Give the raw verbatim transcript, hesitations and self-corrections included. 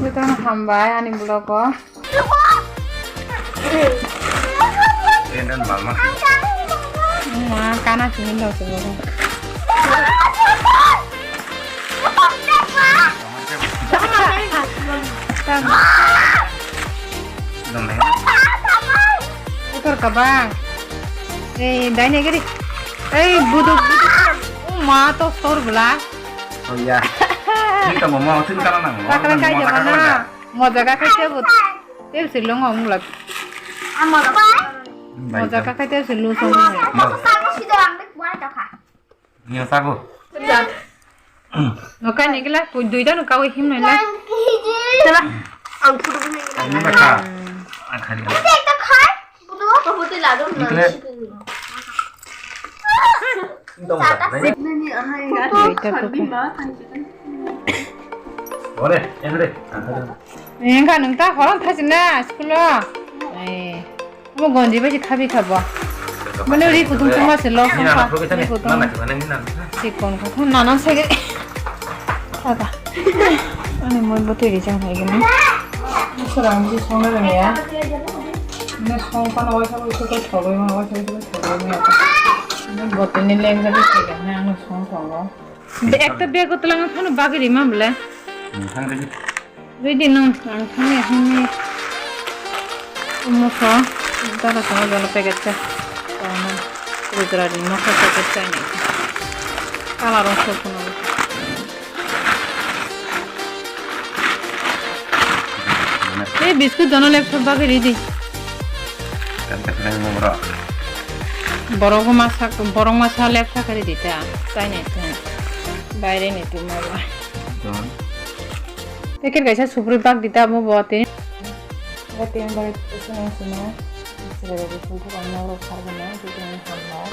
Jotono hambai ani vlog o. Ren ren balma. Ma kana sini lo sini. Dong hai. Kotor kabang. Ei, dai ne giri. Ei, buduk, buduk. Oh, ma to sor bela. Oh, iya. Ini tong mau sini kana nang. Kakra kai jama na. Moja ka khai te but. Te si long ong lak. Moja ka khai te si lu song. Moja. Nio sago. Nokai ni gila, pui duita no kawi him nai la. Chala, ang photo bu nai. Ang ni baka. Ang khali. Ekta khai. Ikle. Nani ahai ya. Duita to khai. Ore, enre. Engka nung ta khorang thasi na school o. Eh. Omo gonji bai se khabi khabo. Mane ri kutung tuma se lo songkha. Ri kutung. Sikon kha. Nanan sege. Kaka. Ani moi botoi rijak hai gini. Sorang ji songna rang ya. Ne song kono waisa waisa ko thogoi ma, waisa waisa ko thogoi ma. Ne botoi ni lengja bi thogoi ma, ang song tongo. Ekta bag o twlang phano bagwi rima bole. Hmm, thang de. Ready no, ang thani thani. Moso, dara sama jala packet sa. Tama, Gujarat ni moso packet sa ni. Kala rong so kono. Ei biscuit dono laptop bagwi ready. Borok masa, borok masa laptop ready ta. Sai ni tu. Baire ni tu ma ba. Packet kaisa supri bag dita amo bo tini. Tini bai kusung sima. Sira bai kusung thok ang nang rok sar gana, tini hamma.